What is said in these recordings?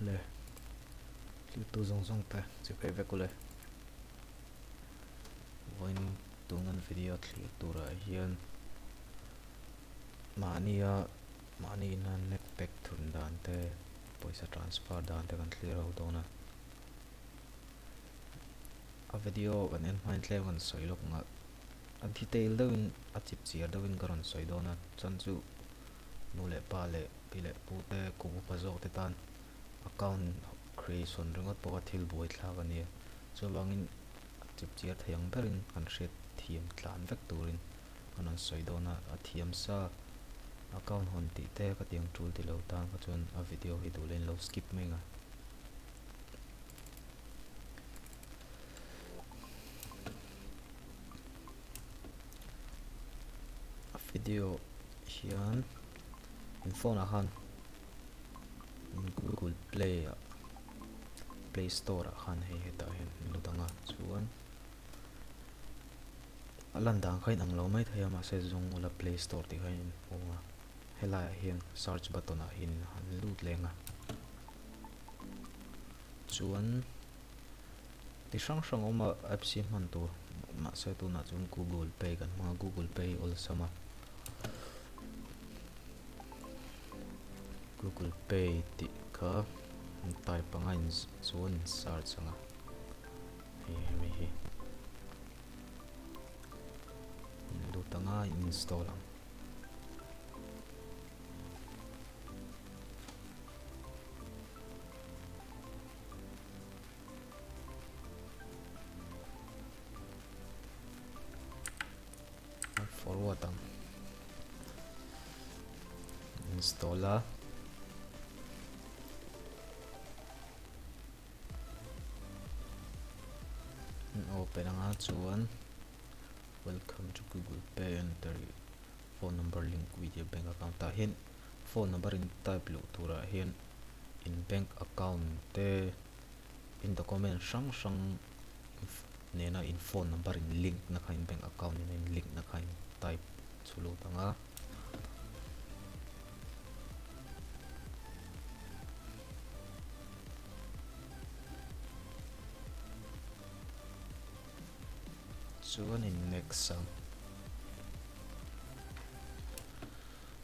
Le thiltu zawng zawng te chi phei vek ule. Vawiin tun kan video thlir turah hian mahnia mahni ina net pack thun dan te pawisa transfer dan te kan thlir ho dawn a. A video kan en hmain tlem kan sawi lawk ang a, a detail deuhin a chip chiar deuhin ka rawn sawi dawn a chuan chu nu leh pa leh pi leh pu te kum upa zawk te tan account creation ringawt pawh kha thil buai thlak a nia chuvangin a chip chiar thei ang berin kan hriat thiam tlan vek turin an rawn sawi dawn a a thiam sa account hawn tih te ka tiang tul ti lo tan kha chuan a video hi duh leh in lo skip mai ang a. A video hian in phone ah khan google play ah play store ah khan hei hetah hian an lut ang a chuan a lan dan kha inang lo mai thei a mahse zawng ula play store tih kha in hmu ang a helai ah hian search button ah hian an lut leng a chuan Ti hrang hrang awm a apps hi hman tur mahse tunah chuan google pay kan hmang a google pay awlsam a google pay tih kha type anga in chuan in search anga hei hemi hi in lut anga in install ang. Forward ang install a open anga chuan welcome to google pay enter phone number link with your bank account tah hian phone number in type luh turah hian in bank account te in document hrang hrang nena in phone number in link na kha in bank account nena in link na kha in type chu lut ang a. Chuan in next ang.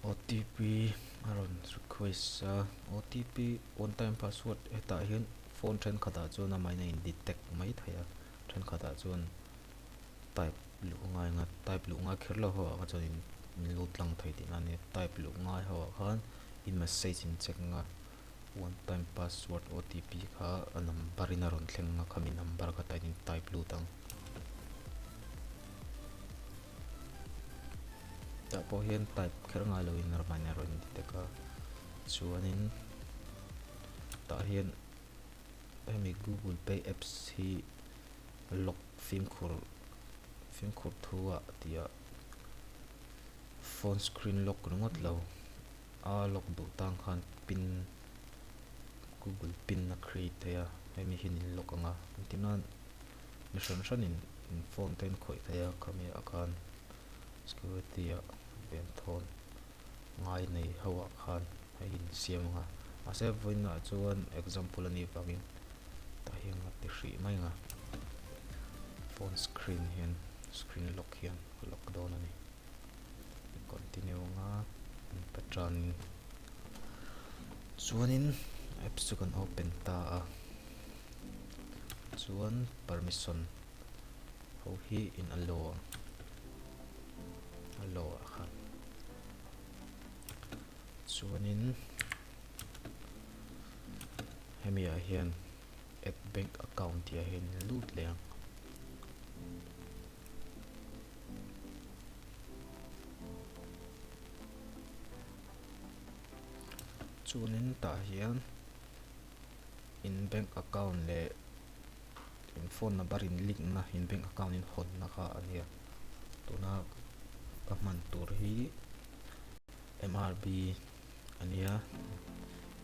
OTP a rawn request a, OTP one time password hetah hian phone thenkhatah chuan amahin a in detect mai thei a, thenkhatah chuan type luh ngai anga type luh ngai kher lo ho ah kha chuan in lut tlang thei tihna a nia, type luh ngai ho ah khan in message in check anga one time password OTP kha a number in a rawn thleng anga khami number kha tah hian in type lut ang. Tah pawh hian type kher ngai loin ramahni a rawn detect a chuanin tah hian hemi google pay apps hi lock fimkhur fimkhur thu ah tih ah phone screen lock ringawt lo a lock duh tan khan pin google pin a create thei a hemi hian in lock ang a engtin mi hran hranin in phone te an khawih thei a khami ah khan security ah venthawn ngai nei ho ah khan a insiam ang a mahse vawiin ah chuan example a nih vangin tah hian a ti hrih mai ang a phone screen hian screen lock hian a lock dawn a ni continue ang a patron chuanin apps chu kan open ta a. Chuan permission ho hi in allow ang allow ah khan chuanin hemi ah hian add bank account tih ah hian in lut leh ang. Chuanin tah hian. In bank account leh in phone number in link na in bank account in hawn na kha a nia tuna ka hman tur hi M_R_B a nia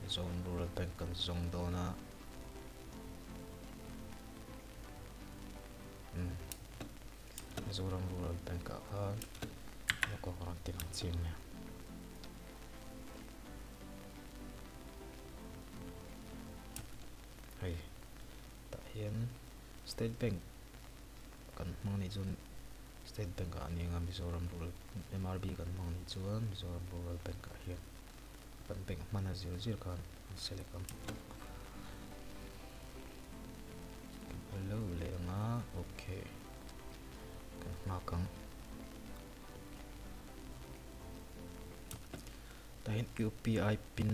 Mizoram Rural Bank kan zawng dawn a umm Mizoram Rural Bank ah khan ka rawn ti lang chiang nia. State Bank kan hmang anih chuan State Bank ah a ni ang a, Mizoram Rural M_R_B kan hmang anih chuan Mizoram Rural Bank ah hian kan bank hman a zir zir khan an select ang. Kan allow leh ang a, okay kan nghak ang. Tah hian U_P_I pin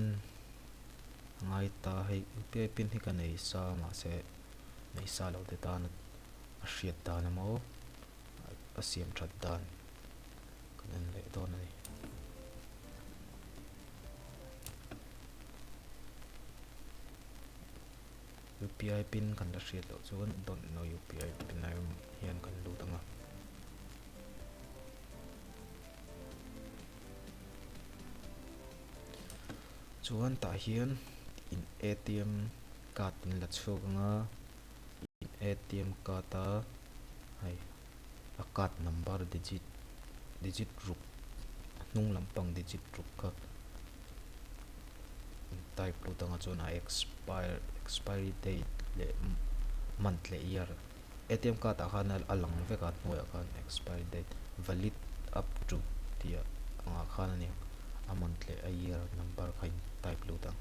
a ngai ta hei U_P_I pin hi ka nei sa mahse nei sa lo te tan a hriat dan emaw a siam that dan kan en leh dawn a ni. U_P_I pin kan la hriat loh chuan don't know U_P_I pin ah hian kan lut ang a. Chuan tah hian in A_T_M card in la chhuak ang a in A_T_M card a hei a card number digit digit ruk a hnung lampang digit ruk kha in type lut ang a chuan a expire expiry date leh month leh year A_T_M card ah khan a lang vek a hnuaiah khan expiry date valid up to tih angah khan a ni a month leh a year number kha in type lut ang.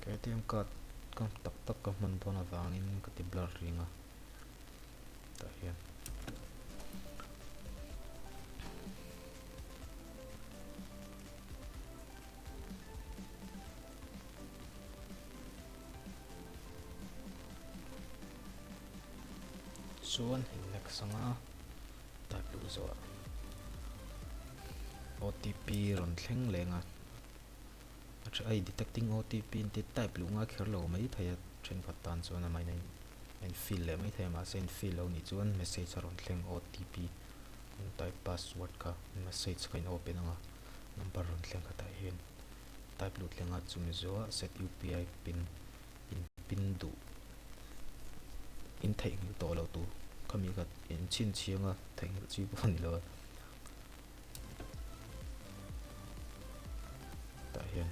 A_T_M card ka tak tak ka hman dawn avangin ka ti blur ring a tah hian. Chuan hei next anga type luh zawh ah O_T_P rawn thleng leng a a tha hei detecting O_T_P an tih type luh ngai kher lo mai thei a thenkhat tan chuan a mahni a in fill leh mai thei a mahse in fill lo nih chuan message a rawn thleng O_T_P. Type password kha message kha in open anga number rawn thleng kha tah hian type lut thleng a chumi zawh ah set U_P_I pin in pin duh in theihnghilh tawh loh tur khami kha in chhinchhiang a theihnghilh chi pawh a ni lo a tah hian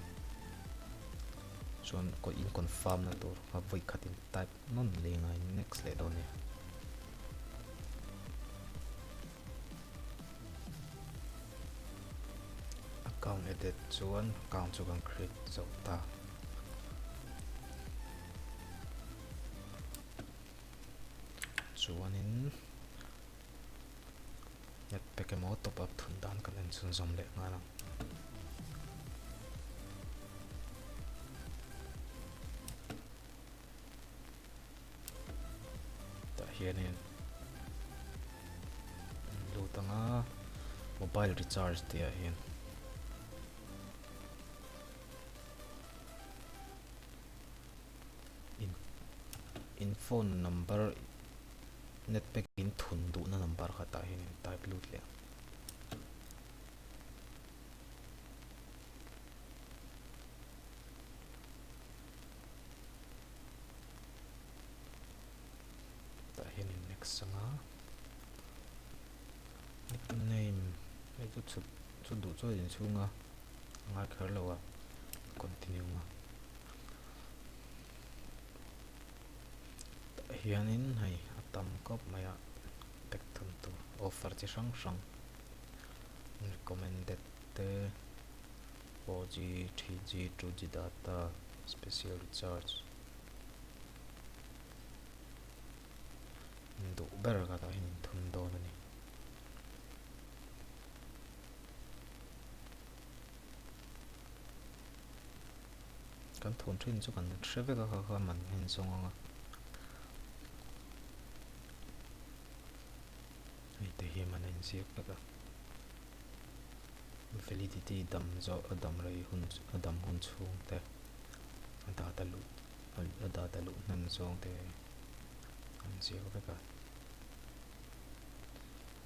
chuan in confirm na tur kha vawi khat in type nawn leng a in next leh dawn a ni. Account edit chuan account chu kan create zo ta. Chuanin net pack emaw top up thun dan kan en chhunzawm leh nghal ang. Tah hianin an lut ang a mobile recharge tih ah hian in in phone number net pack in thun duhna number kha tah hian in type lut leh ang. Tah hian in next anga nickname hei chu chhut chhut duh chuan inchhung a ngai kher lo a continue a tah hianin hei a tam khawp mai a pack thun tur offer chi hrang hrang recommended te. 4G, 3G, 2G data, special recharge duh ber ka tah hian inthun dawn a ni. Kan thun thin chu kan hre vek a kha kha man a inzawng ang a. Hei te hi man a inziak vek a. Validity dam zawh a dam rei hun a dam hun chhung te a data luh a data luh hnem zawng te an ziak vek a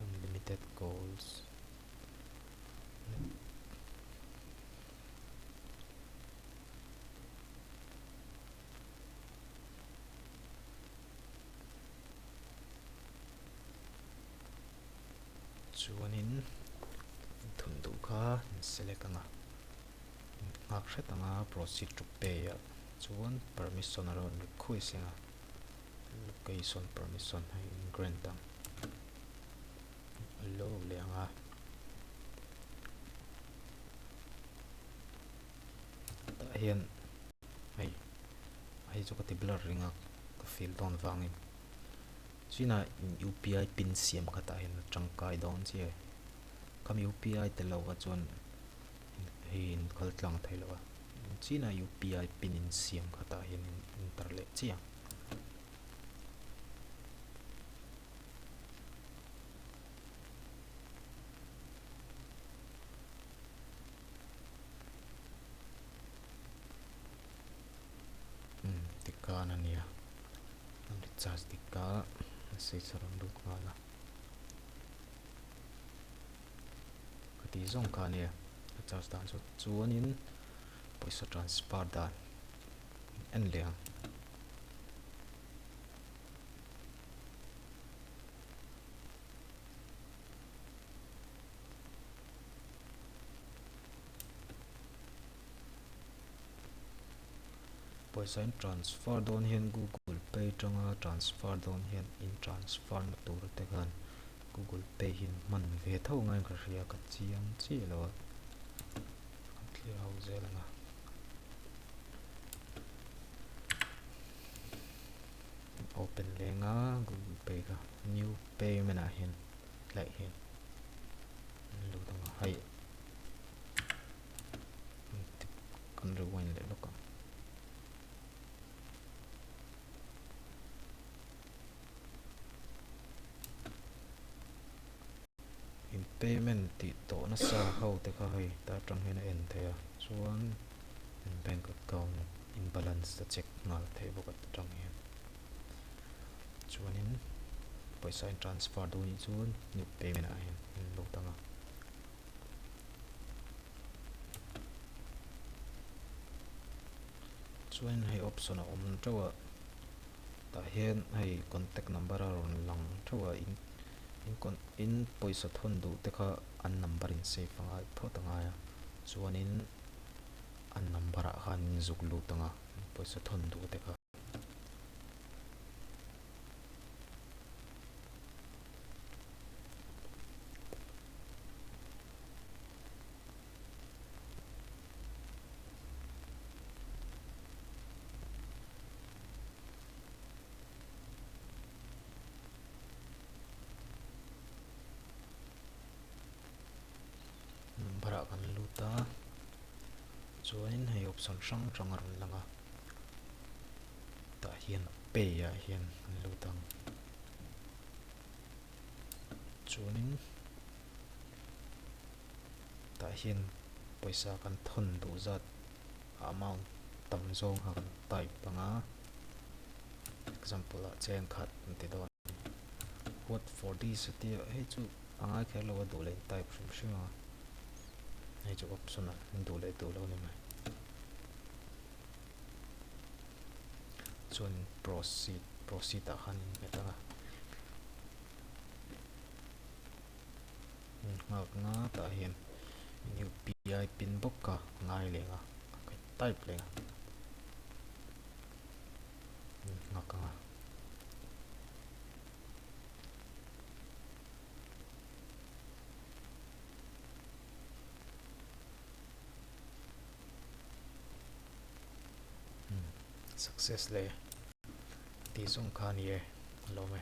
unlimited calls Chuanin thun duh kha an select ang a. Nghak hret anga proceed to pay ah chuan permission a rawn request eng a, location permission hei in grant ang allow leh ang a. Tah hian hei hei chu ka ti blur ring a ka feel dawn vangin china in UPI pin siam kha tah hian a tangkai dawn chiah e khami UPI tel lo kha chuan hei in kal tlang thei lo a china UPI pin in siam kha tah hian in enter leh chiah ang. Umm tikhan a nia an recharge dik a message a rawn lut nghal a ka tih zawng kha a nia recharge dan chu chuanin pawisa transfer dan en leh ang. Pawisa in transfer dawn hian Google Pay atanga transfer dawn hian in transfer na tur te khan Google Pay hi hman ve tho ngaiin ka hria ka chiang chiah lo a kan thlir ho zel ang a. Open leng a Google Pay kha new payment ah hian tlai hian an lut ang a hei kan rewind leh lawk ang. In payment tih tawh nasa ho te kha hei ta atang hian a en theih a chuan in bank account in balance a check nghal theih bawk a ta tang hian chuanin pawisa in transfer duh anih chuan new payment ah hian in lut ang a. Chuan hei option a awm teuh a tah hian hei contact number a rawn lang teuh a in in con in pawisa thawn duh te kha an number in save a ngai phawt a ngai a chuanin an number ah khan in zuk lut ang a pawisa thawn duh te kha. Number ah kan lut a chuanin hei option hrang hrang a rawn lang a tah hian pay ah hian an lut ang chuanin tah hian pawisa kan thawn duh zat amount tam zawng kha kan type ang a example ah cheng khat an ti dawn a ni what for this a tia hei chu a ngai kher lo a duh leh in type hrim hrim a hei chu option ah an duh leh duh lo a ni mai chuan proceed proceed ah khan in hmet ang a. Nghak nga tah hian UPI pin bawk ka ngai leh ang a ka type leh ang a nghak ang a. Success leh tih zawng kha a ni e a lawm e.